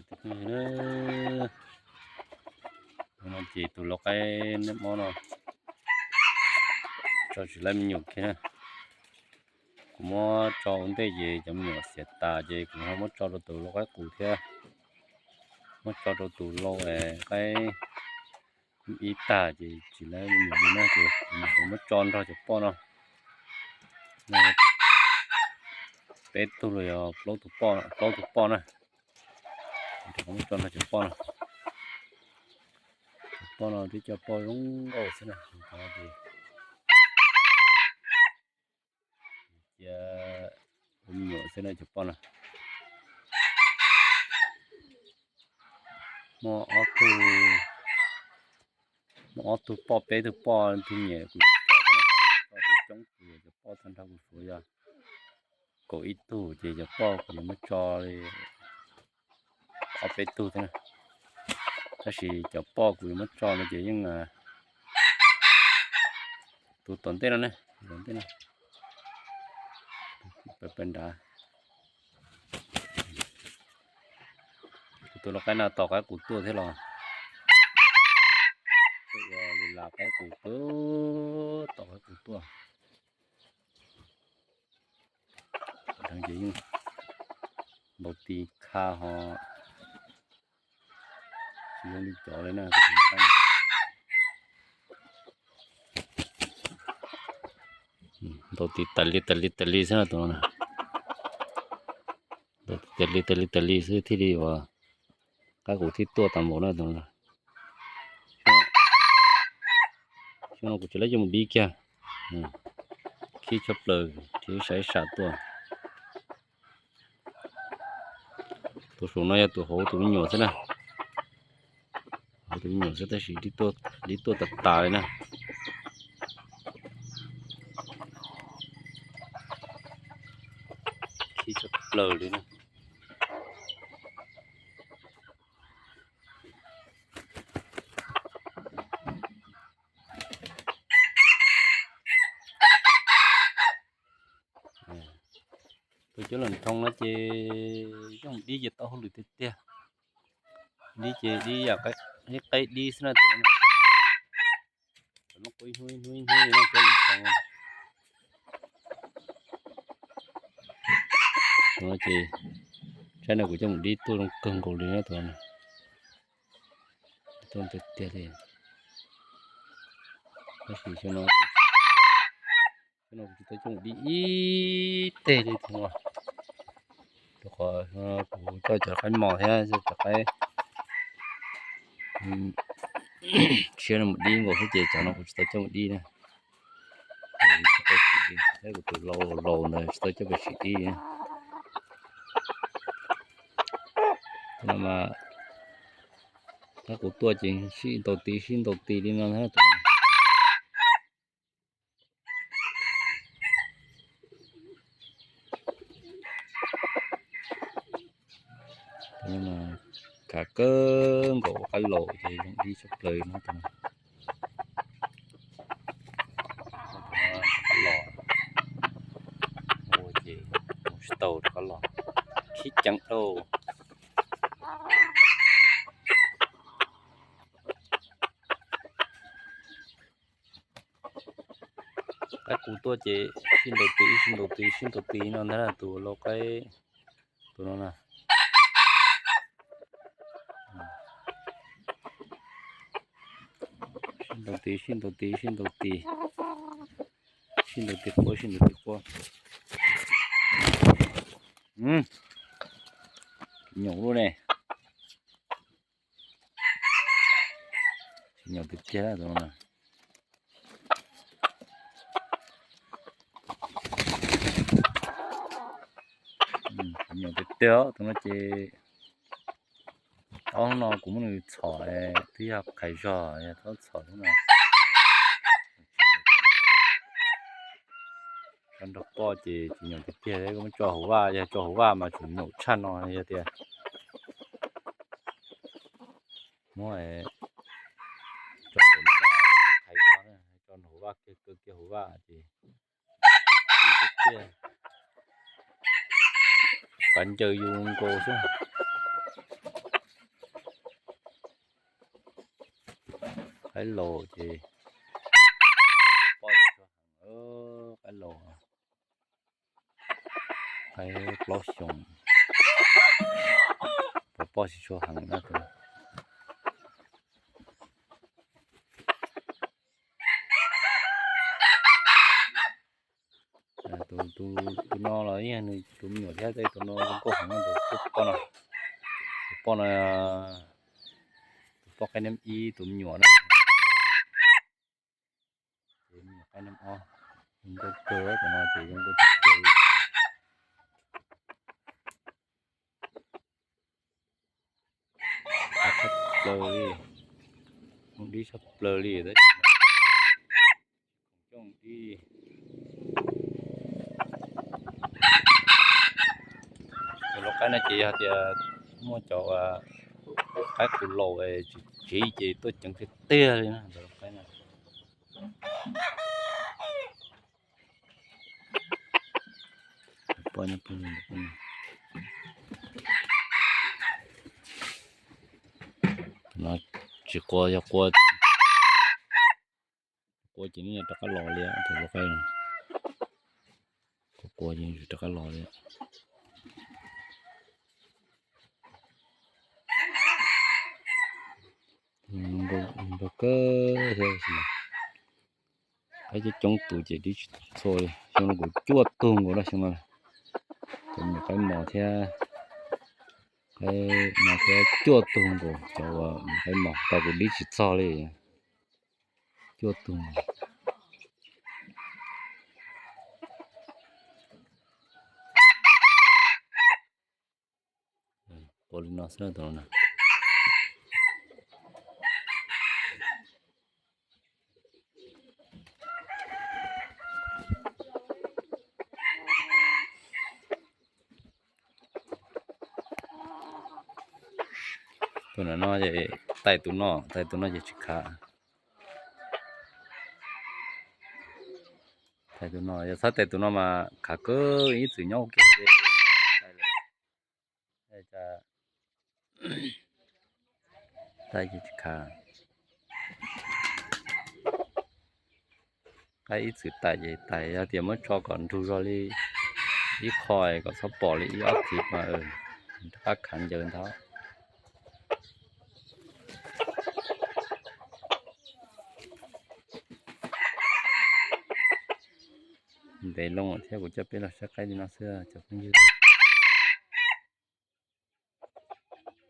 Tus phooj ywg na, no ces tus lau qaib neb mob no tso tsis laib me nyuam kiag na. Kuv muab tso ua ntej ces cov me nyuam xiam tas ces kuv ho muab tso rau tus lau qaib qus thiab, muab tso rau tus lau qaib ib tag ces tsis laib me nyuam li na ces kuv muab tso nrog cov poj no. Peb tug los yog plaub tug poj, plaub tug poj na. Kuv muab tso nrog cov poj no. Cov poj no twb cov poj zoo nkauj xwb na. Cia ua me nyuam xwb na cov poj no. Muaj ob tug, muaj ob tug poj, peb tug poj, tus nyiam kuv tso xwb na, tso xwb coob ces cov poj tag nrho kuv suav yog kaum ib tug ces cov poj kuv yuav muab tso li ob peb tug thiab na. Tab sis cov poj kuv yuav muab tso no ces yeej tus tom ntej no ne, tom ntej no, pawg nrad. Tus lau qaib no tom qaib qus tuaj thiab los? Ua li las qaib qus, tom qaib qus tuaj. Dheev ces yeej ntaus ti kha ho tsis zoo li cov li na. Ntaus ti tas li tas li tas li xwb na tus no. Ntaus ti tas li tas li tas li xwb thiaj li uas qaib qus thiaj tuaj tas npaum na tus no. Xyoo no kuv tsis laib coj mus dib kiag, khib tshaj plaws ces ib sab ib sab tuaj. Tus saum no yog tus hauv tus me nyuam xwb na. Hauv tus me nyuam xwb tab sis dib tuaj tas tas li na. Khib tshaj plaws li na. Tus cov lawm nthoo no ces yooj dib ces tau hauj lwm tiag tiag. Dib ces dib yam qaib dib xwb na tus no. Muab quaj ib hnub ib hnub ib hnub li no cov lawm nthoo no ces tsaib no kuv coj mus dib tuaj zoo kawg nkaus li na tus no. Tuaj tiag tiag li. Tab sis xyoo no, xyoo no kuv tsis tau coj mus dib ib teg li tus no. Rau qhov kuv coj cov qaib mos thiab cov qaib tshiab no mus dib nkaus xwb ces cov no kuv tsis tau coj mus dib na. Tsis tau sim li, thiab kuv tus lau laus ntawd tsis tau coj mus sim dib. No mas qaib qus tuaj ces sib ntaus ti sib ntaus ti li no thiab tus no. Kav kawg nkaus, qaib laus ces zoo dib tshaj plaws no tus no. Qaib los ua ces mus tsis tau rov qab los, khib ceev dhau. Qaib qus tuaj ces sib ntaus ti, ib sib ntaus ti, sib ntaus ti no ntag na tus lau qaib, tus no na. Sib ntaus ti, sib ntaus ti, sib ntaus ti, sib ntaus ti quaj, sib ntaus ti quaj. Nyoos lub ne. Nyoos tiag tiag tus no. Nyoos tiag tiag tus no ces ob hnub no kuv muab nws txhom twb yog qhais zog, yog txhob txhom hnub no. Tso nrog poj ces tsis nyoos tiag tiag, muab tso hauv vaj, yog tso hauv vaj mas tseem nyoos tshaj no yog tias muab tso ntawm no qhais zog, tso hauv vaj kiag, kaw kiag hauv vaj ces tiag tiag, kav ncaws yus nkaus xwb. Qaib laus ces, qaib laus, qaib plaub xyoos, pov pob tsis tshua heev na. Tus no los yog nws tus me nyuam thiab, tus no zoo nkauj heev, tus poj no, tus poj no, tus poj qaib niam ib tus me nyuam na. Ces me nyuam qaib niam ob, zoo nkauj kawg, tus no ces zoo nkauj kawg li. Tshaj plaws li, muaj dib tshaj plaws li, tsis khoom coj dib. Tus lau qaib no ces yog tias muaj cov qaib qus laus tsis tsiv ces tuaj ceev tiag tiag li na tus lau qaib no. No tsis qua, yog qua, qua ces nws rov qab los li tus lau qaib. Qua ces rov qab los li. Nkauj kawg thiab, qaib coob coob tus ces dib tsis txhua li. Xyoo no kuv cuaj tug nkaus na, xyoo no cov me nyuam qaib mos thiab, qaib no thiab cuaj tug nkaus, cov uas qaib mos tau kuv dib tsis txog li. Cuaj tug. Qua li no xwb tus no na. Tus no ces tais tus no, tais tus no ces tsis khav. Tais tus no, yog txhob tais tus no mas khav kawg, ib txwm nyob ua ke ces tais lawm. Tais ces tsis khav. Qaib ib txwm tais ces tais, yog tias muab tso kom nrug zog li ib qho kom txhob pom li ib ob txhiv mas rov qab khav ncaws ntag. Ntev loo thiab, kuv coj peb los saib qaib li no xwb cov phooj ywg.